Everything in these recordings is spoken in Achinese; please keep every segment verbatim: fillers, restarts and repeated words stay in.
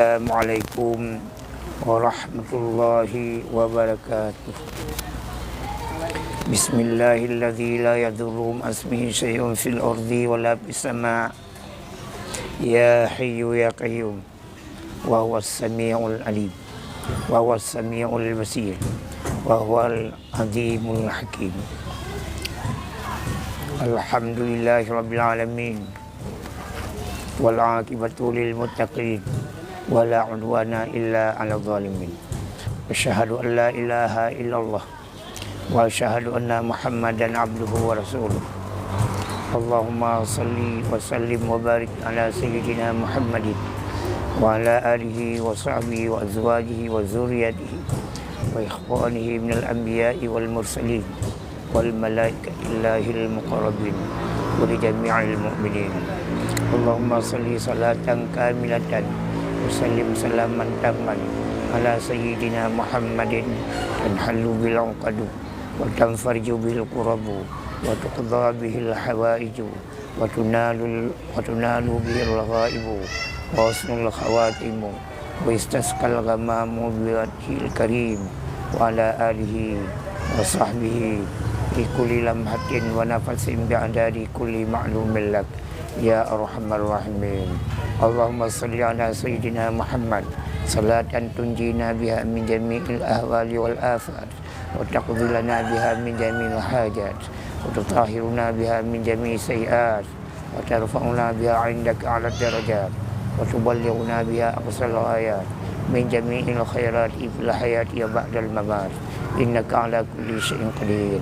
Assalamualaikum warahmatullahi wabarakatuh. Bismillahilladzi la yadurru ma'asmihi syai'un fil ardi wala fis sama. Ya Hayyu ya Qayyum. Wa huwas sami'ul alim. Wa huwas sami'ul basir. Wa huwal azimul hakim. Alhamdulillahi rabbil alamin. Wal aqibatu lil muttaqin. Wa la udwana illa 'alal zalimin. Asyhadu an la ilaha illallah. Wa asyhadu anna Muhammadan abduhu wa rasuluh. Allahumma salli wa sallim wa barik ala sayyidina Muhammadin wa ala alihi wa sahbihi wa azwajihi wa dzurriyyatihi wa ikhwanihi minal anbiya'i wal mursalin wal malaikatillahil muqarrabin wa li jami'il mu'minin. Allahumma salli salatan kamilatan wa sallim salaman tamman ala sayyidina Muhammadin tanhallu bil 'uqadu wa tanfarju bil kurabu wa tuqda bihil hawaiju wa tunalul, wa tunalu bihil ghaibu wa husnul khawatimu wa istasqal ghamamu biwajhil karim wa ala alihi wa sahbihi fi kulli lamhatin wa nafasin bi'adadi kulli ma'lumin lak ya arhamar rahimin. Allahumma salli ala sayyidina Muhammad salatan tunjina biha min jami'il ahwali wal afat wa taqdi lana biha min jami'il hajat wa tutahhiruna biha min jami'is sayyi'at wa tarfa'una biha 'indaka a'lad darajat wa tuballighuna biha aqsal ghayat min jami'il khairat fil hayati wa ba'dal mamat innaka ala kulli syai'in qadir.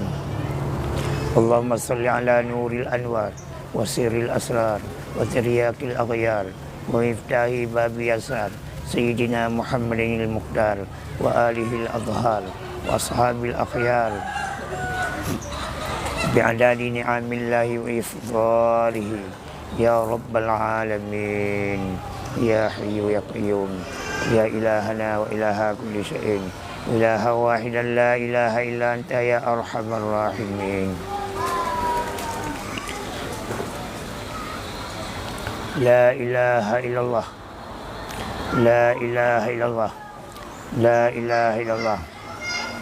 Allahumma salli ala nuril anwar wa sirril asrar wa tiryaqil aghyar wa miftahi babil yasar sayyidina Muhammadinil Mukhtar wa alihil athhar wa ashabil akhyar bi'adadi ni'amillahi wa ifdalihi ya rabbal alamin ya hayyu ya qayyum ya ilahana wa ilaha kulli syai'in ilaha wahidan la ilaha illa anta ya arhamar rahimin. La ilaha illallah. La ilaha illallah. La ilaha illallah.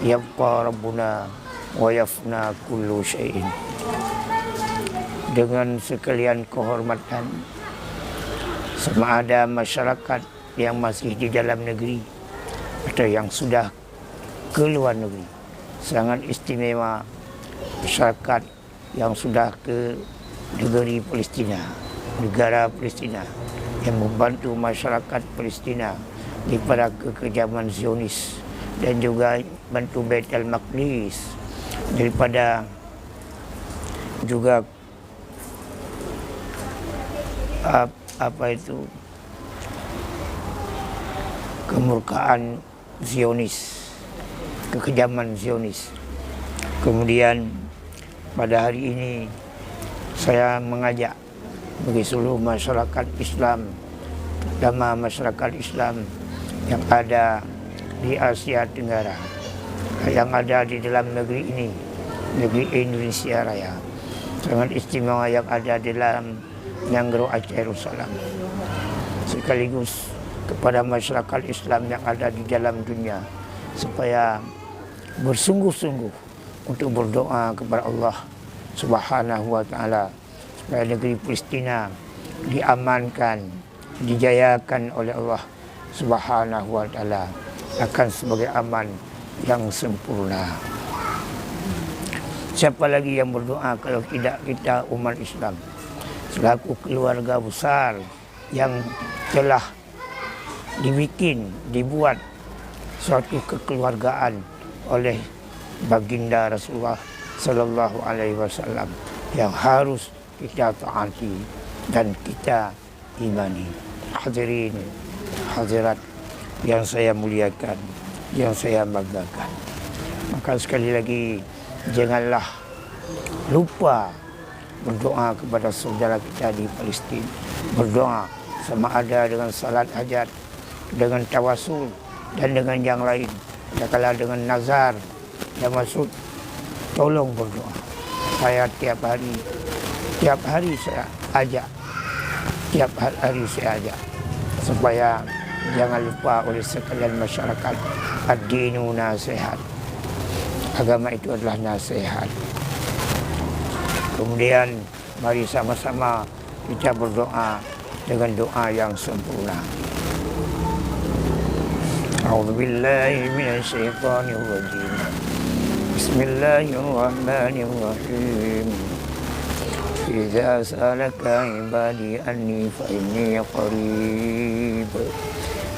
Yabqa rabbuna wa yafna kullu syai'in. Dengan sekalian kehormatan, sama ada masyarakat yang masih di dalam negeri atau yang sudah ke luar negeri, sangat istimewa masyarakat yang sudah ke negeri Palestina, negara Palestina, yang membantu masyarakat Palestina daripada kekejaman Zionis dan juga bantu Baitul Maqdis daripada juga ap-, apa itu, kemurkaan Zionis, kekejaman Zionis. Kemudian pada hari ini saya mengajak bagi seluruh masyarakat Islam, terutama masyarakat Islam yang ada di Asia Tenggara, yang ada di dalam negeri ini, negeri Indonesia Raya, sangat istimewa yang ada di dalam Nanggroe Aceh Darussalam, sekaligus kepada masyarakat Islam yang ada di dalam dunia, supaya bersungguh-sungguh untuk berdoa kepada Allah Subhanahu wa Taala, supaya negeri Palestina diamankan, dijayakan oleh Allah Subhanahu wa Taala akan sebagai aman yang sempurna. Siapa lagi yang berdoa kalau tidak kita, umat Islam, selaku keluarga besar yang telah dibikin, dibuat suatu kekeluargaan oleh Baginda Rasulullah Sallallahu Alaihi Wasallam yang harus kita taati dan kita imani. Hadirin hadirat yang saya muliakan, yang saya banggakan, maka sekali lagi, janganlah lupa berdoa kepada saudara kita di Palestin. Berdoa sama ada dengan salat hajat, dengan tawasul, dan dengan yang lain. Katakanlah dengan nazar, yang maksud tolong berdoa. Saya tiap hari, tiap hari saya ajak, tiap ha-, hari saya ajak supaya Jangan lupa oleh sekalian masyarakat, ad-dinu nasihat. Agama itu adalah nasihat. Kemudian, mari sama-sama kita berdoa dengan doa yang sempurna. A'udzubillahi minasyaitonirrajim. Bismillahirrahmanirrahim. Idza sa'alaka ibadi anni fa inni qarib.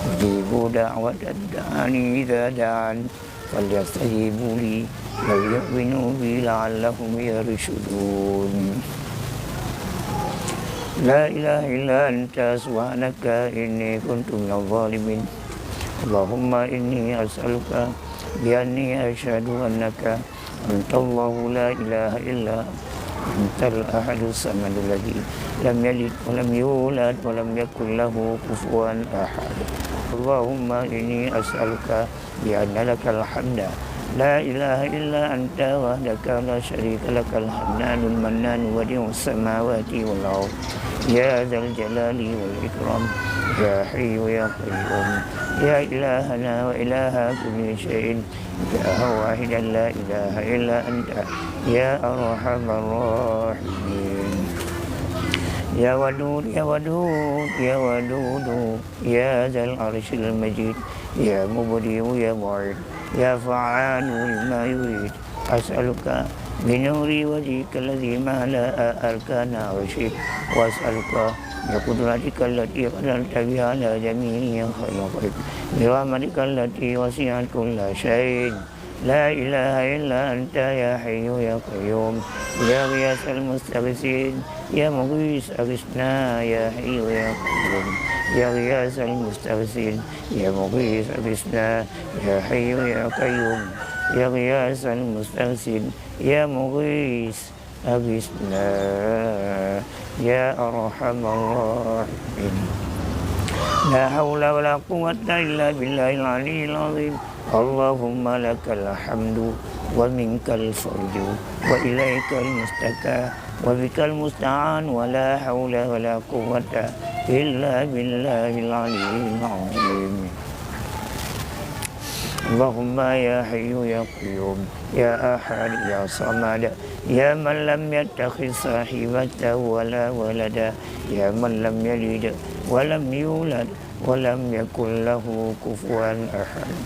Ujibu da'watad da'i idza da'an. Falyastajibu li wal yu'minu bi la'allahum yarshudun. La ilaha illa anta subhanaka inni kuntu minadh dhalimin. Allahumma inni as'aluka bi anni asyhadu annaka antallahu la ilaha illa antal ahadus samadul ladzi lam yalid wa lam yulad wa lam yakul lahu kufuwan ahad. Allahumma inni as'aluka bi anna lakal hamda la ilaha illa anta wahdaka la syarika lakal hannanul mannanu badi'us samawati wal ard ya dzal jalali wal ikram ya hayyu ya qayyum ya ilahana wa ilaha kulli syai'in ilaha wahidan la ilaha illa anta ya arhamar rahimin. Ya Wadud, ya Wadud, ya Wadudu, ya Dzal Arsyil Majid, ya Mubdi'u, ya Mu'id, ya Fa'alu lima yurid. As'aluka bi nuri wajhikal ladzi mala'a arkana arsyik, wa as'aluka bi qudratika allati qadarta biha ala jami'i khalqik, bi rahmatika allati wasi'at kulla syai'in. La ilaha illa anta ya hayyu ya qayyum. Ya ghiyasal mustaghitsin, ya mughis aghitsna ya hayyu ya qayyum. Ya ghiyasal mustaghitsin, ya mughis aghitsna ya hayyu ya qayyum. Ya ghiyasal mustaghitsin, ya mughis aghitsna ya arhamar rahimin. La haula wala quwwata illa billahil aliyyil azim. Allahumma lakal hamdu wa minkal fadlu wa ilaikal mustaka wa bikal musta'an wa la haula wala quwwata illa billahil aliyyil azim. Allahumma ya hayyu ya qayyum ya ahad ya samad ya man lam yattakhidz sahibatan wa la walada ya man lam yalid wa lam yulad wa lam yakul lahu kufuwan ahad.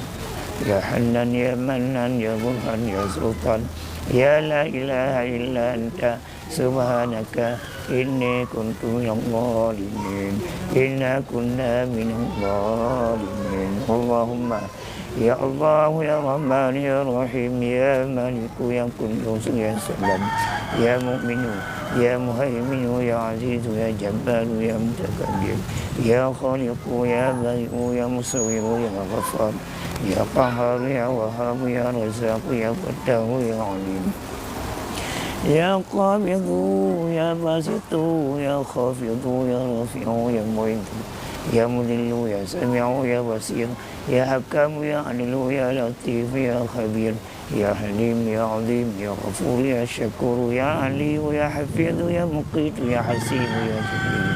Ya Hannan, ya Mannan, ya Burhan, ya Sultan, ya la ilaha illa anta, subhanaka inni kuntu minadh dhalimin. Inna kunna minadh dhalimin. Allahumma, ya Allah, ya Rahman, ya Rahim, ya Maliku, ya Quddus, ya Salam, ya Mu'minu, ya Muhaiminu, ya Azizu, ya Jabbaru, ya Mutakabbir, ya Khaliqu, ya Bari'u, ya Musawwiru, ya Ghaffar, ya Qahharu, ya Wahhabu, ya Razzaqu, ya Fattahu, ya Alim, ya Qabidu, ya Basitu, ya Khafidu, ya Rafi'u, ya Mu'izu, ya Mudhillu, ya Sami'u, ya Basir, ya Hakamu, ya Adilu, ya Latifu, ya Khabir, ya Halim, ya Azim, ya Ghafur, ya Syakur, ya Aliyu, ya Hafizu, ya Muqitu, ya Hasibu, ya Jabiru,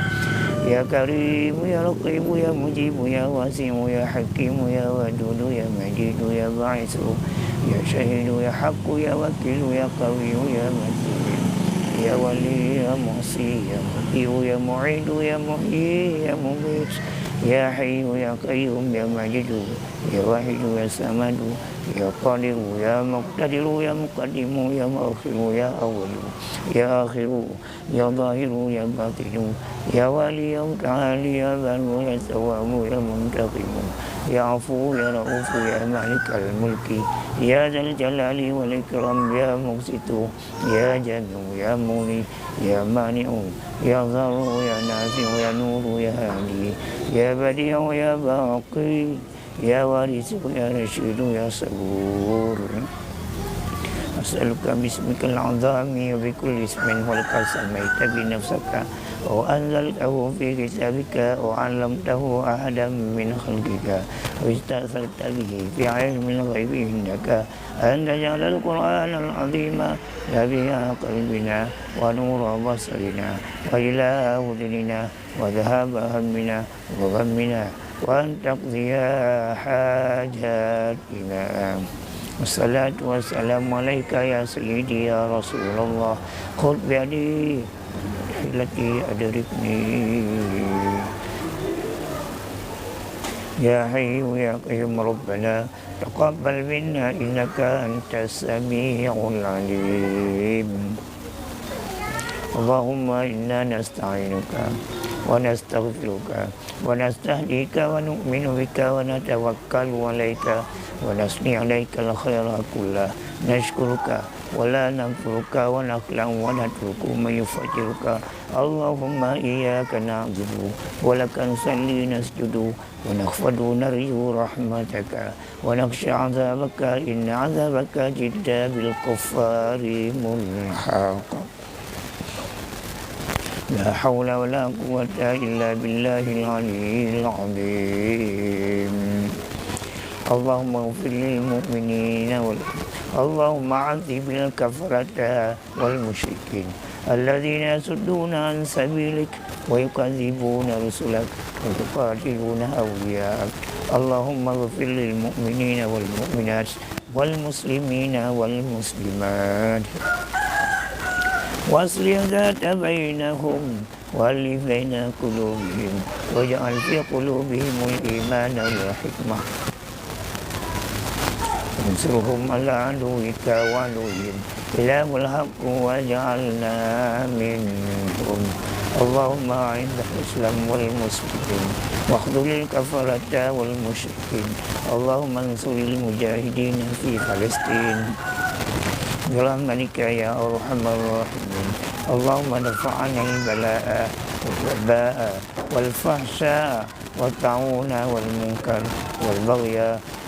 ya Karimu, ya Raqibu, ya Mujibu, ya Wasi'u, ya Hakimu, ya Wadudu, ya Majidu, ya Ba'isu, ya Syahidu, ya Haqqu, ya Wakilu, ya Qawiyu, ya Matiyu, ya Wali, ya Muhsi, ya Mubdi'u, ya Mu'idu, ya Muhyi, ya Mumitu, ya Hayyu, ya Qayyum, ya Majidu, ya Wahidu, ya Samadu, ya Qadiru, ya Muqtadiru, ya Muqaddimu, ya Muakhiru, ya Awwalu, ya Akhiru, ya Zahiru, ya Batinu, ya Wali, ya Muta'ali, ya Barru, ya Tawwabu, ya Muntaqimu, ya Afu, ya Raufu, ya Malikal Mulki, ya Dzal Jalali wal Ikram, ya Muqsitu, ya Jami'u, ya Mughni, ya Mani'u, ya Dharru, ya Nafi'u, ya Nuru, ya Hadi, ya Badi'u, ya Baqi, ya Waritsu, ya Rasyidu, ya Sabur. As'aluka bismikal a'zami wa bi kulli ismin huwa laka sammaita bihi nafsaka aw anzaltahu fi kitabika aw 'allamtahu ahadan min khalqika aw ista'tharta bihi fi 'ilmil ghaibi 'indaka an taj'alal Qur'anal 'azima rabi'a qalbina wa nura basarina wa jala'a huznina wa dhahaba hammina wa ghammina وأن تقضي حاجاتنا. والصلاة والسلام عليك يا سيدي يا رسول الله. خذ بيدي التي أدركني. يا حي يا قيوم ربنا تقبل منا إنك أنت السميع العليم. اللهم إنا نستعينك ونستغفرك ونستهديك ونؤمن بك ونتوكل عليك ونثني عليك الخير كله نشكرك ولا نكفرك ونخلع ونترك من يفجرك. اللهم إياك نعبد ولك نصلي نسجد ونخفض نرجو رحمتك ونخشى عذابك إن عذابك جد بالكفار ملحق. لا حول ولا قوة إلا بالله العلي العظيم. اللهم اغفر للمؤمنين وال-، اللهم عذب الكفرة والمشركين الذين يصدون عن سبيلك ويكذبون رسلك ويقاتلون أولياءك. اللهم اغفر للمؤمنين والمؤمنات والمسلمين والمسلمات وأصلح ذات بينهم وألف بين قلوبهم واجعل في قلوبهم الإيمان والحكمة وانصرهم على عدوك وعدوهم كلاهم الحق واجعلنا منهم. اللهم أعز الإسلام والمسلمين واخذل الكفرة والمشركين. اللهم انصر المجاهدين في فلسطين برحمتك يا أرحم الراحمين. اللهم ادفع عنا البلاء والوباء والفحشاء والطاعون والمنكر والبغي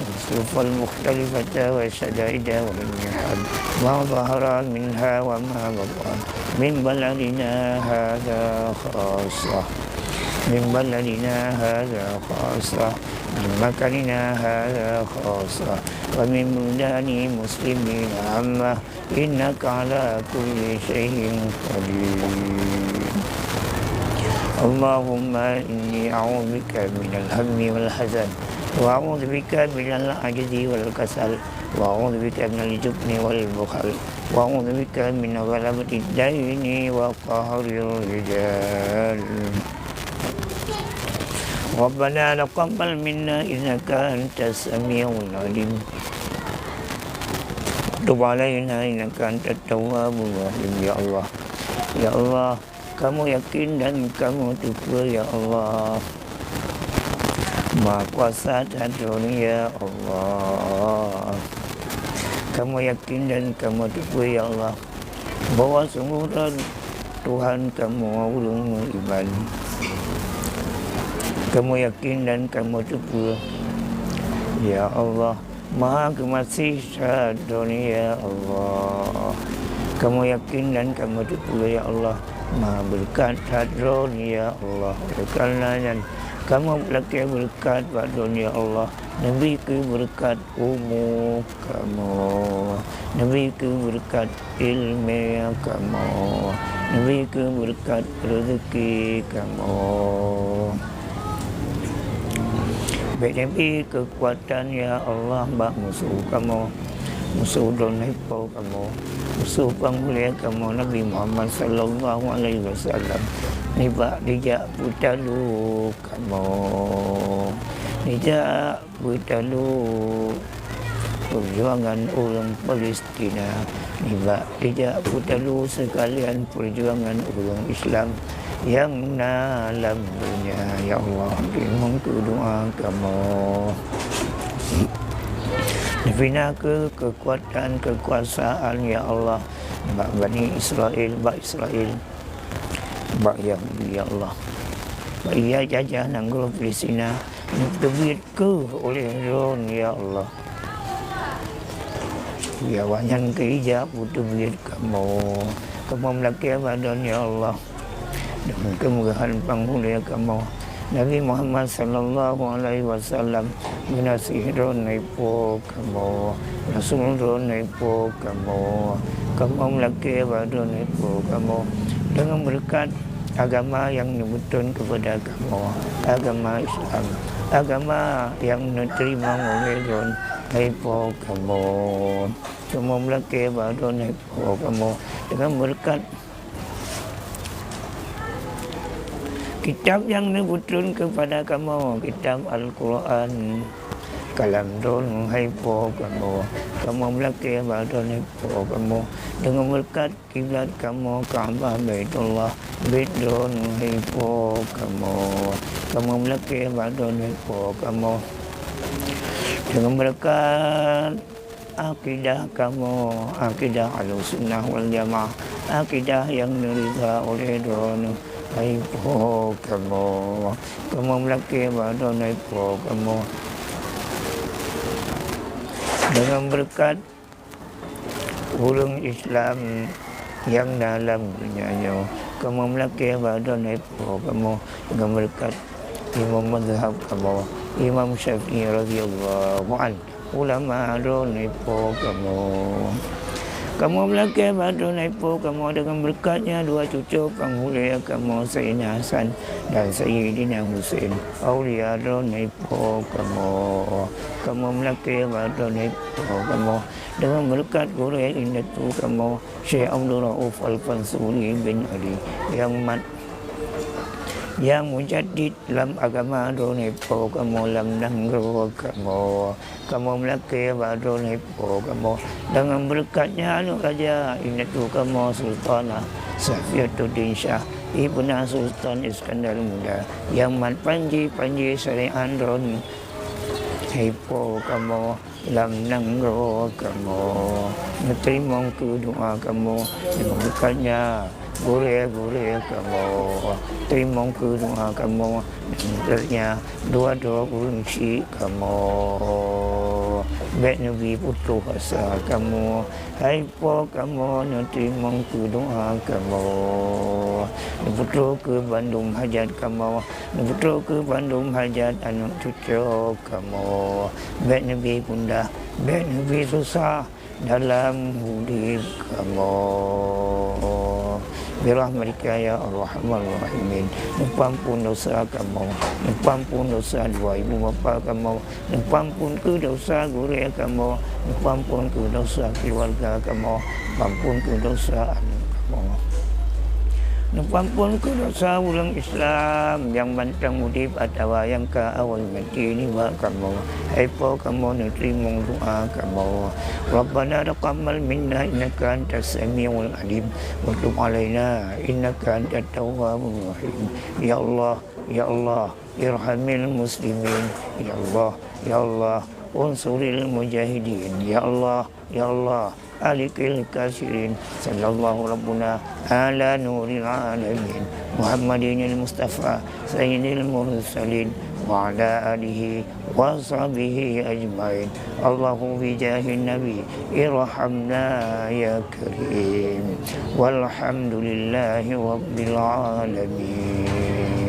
والظروف المختلفة والشدائد والمحن ما ظهر منها وما بطن من بلدنا هذا خاصة، من بلدنا هذا خاصة، من مكاننا هذا خاصة، ومن بلدان المسلمين عامة، إنك على كل شيء قدير. اللهم إني أعوذ بك من الهم والحزن، وأعوذ بك من العجز والكسل، وأعوذ بك من الجبن والبخل، وأعوذ بك من غلبة الدين وقهر الرجال. ربنا تقبل منا إنك أنت السميع العليم. Tub alaina innaka antat tawwabur rahim, ya Allah. Ya Allah, kamoe yakin dan kamoe teupeue, ya Allah. Maha kuasa that Droe, ya Allah. Kamoe yakin dan kamoe teupeue, ya Allah, bahwa sungguh Droe Tuhan kamoe ureuëng meuiman. Kamoe yakin dan kamoe teupeue, ya Allah, Maha Geumasih that Droe, ya Allah. Kamoe yakin dan kamoe teupeue, ya Allah, Maha Beureukat that Droe, ya Allah. Oleh kareuna nyan, kamoe lakée beureukat bak Droe, ya Allah. Neubri keu beureukat umu kamoe, neubri keu beureukat iéleumé kamoe, neubri keu beureukat reuzeuki kamoe. Bék neubri keukuatan, ya Allah, bak musoh kamoe, musoh Droeneuh Po kamoe, musoh pangulée kamoe Nabi Muhammad sallallahu alaihi wasallam, nibak jijak peutalu kamoe, jijak peutalu peujuangan ureuëng Palestina, nibak jijak peutalu seukalian peujuangan ureuëng Islam nyang na lam donya. Ya Allah, teurimong keu doa kamoe. Neubri na keu keukuatan, keukuasaan, ya Allah, bak Bani Israel, bak Israel, bak Yahudi, ya Allah. Bak ia jajah nanggroe Palestina, neuteubiet keuh oleh Droeneuh, ya Allah. Bri awaknyan keu ija peuteubiet kamoe. Kamoe meulakée bak Droeneuh, ya Allah, deungon keumuliaan pangulée kamoe, Nabi Muhammad sallallahu alaihi wasallam, geunaséh Droeneuh Po kamoe, Rasul Droeneuh Po kamoe. Kamoe meulakée bak Droeneuh Po kamoe, deungon beureukat agama nyang neubeuton keupada kamoe, agama Islam, agama nyang neuteurimong ulée droeneuh, hai Po kamoe. Kamoe meulakée bak droeneuh, hai Po kamoe, deungon beureukat kitab nyang neubeuton keupada kamoe, kitab Al-Qur'an, kalam droeneuh, hai Po kamoe. Kamoe meulakée bak droeneuh, hai Po kamoe, deungon beureukat kiblat kamoe, Ka'bah, Baitullah, bit droeneuh, hai Po kamoe. Kamoe meulakée bak droeneuh, hai Po kamoe, deungon beureukat akidah kamoe, akidah Ahlussunnah wal Jamaah, akidah nyang neuridha ulée droeneuh, hai Po kamoe. Kamoe meulakée bak droeneuh, hai Po kamoe, deungon beureukat ureuëng Islam nyang na lam donya nyoe. Kamoe meulakée bak droeneuh, hai Po kamoe, deungon beureukat imam mazhab kamoe, Imam Syafi'i radhiyallahu anhu, ulama droeneuh, hai Po kamoe. Kamoe meulakée bak droeneuh, hai Po kamoe, deungon beureukat nyan dua cucoe panghulée kamoe, Saidina Hasan dan Saidina Husein, aulia droeneuh, hai Po kamoe. Kamoe meulakée bak droeneuh, hai Po kamoe, deungon beureukat gurée indatu kamoe, Syekh Abdul Rauf Al-Fansuri bin Ali, nyang mat, nyang mujaddid lam agama droeneuh, hai Po kamoe, lam nanggroe kamoe. Kamoe meulakée bak droeneuh, hai Po kamoe, deungon beureukat nyan aneuk raja indatu kamoe, Sultanah Safiyatuddin Syah, ibna Sultan Iskandar Muda, nyang mat panji-panji syariat droeneuh, hai Po kamoe, lam nanggroe kamoe. Neuteurimong keu doa kamoe, deungon beureukat nyan gurée-gurée kamoe. Teurimong keu doa kamoe, deungon beureukat nyan dua droe ureuëng syik kamoe. Bék neubi putôh asa kamoe, hai Po kamoe, neuteurimong keu doa kamoe. Neupeutroh keu bandum hajat kamoe, neupeutroh keu bandum hajat aneuk cucoe kamoe. Bék neubi gundah, bék neubi susah dalam udeb kamoe. Birahmatika ya arhamar rahimin. Neupeuamphon desya kamoe, neupeuamphon desya dua ibu bapa kamoe, neupeuamphon keu desya gurée kamoe, neupeuamphon keu desya keuluwarga kamoe, neupeuamphon keu desya aneuk kamoe. Neupeuamphon keu desya ureuëng Islam nyang mantong udeb atawa nyang ka awai maté nibak kamoe. Hai Po kamoe, neuteurimong doa kamoe. Rabbana taqabbal minna innaka antas samiul alim, wa tub alaina innaka antat tawwabur rahim. Ya Allah, ya Allah, irhamil muslimin. Ya Allah, ya Allah, unsuril mujahidin. Ya Allah, ya Allah, alikil kasirin. Sallallahu rabbuna ala nuril alamin, Muhammadinil Mustafa sayyidil mursalin, wa ala alihi wa sahbihi ajmain. Allahu bijahin nabi irhamna ya karim. Walhamdulillahi rabbil alamin.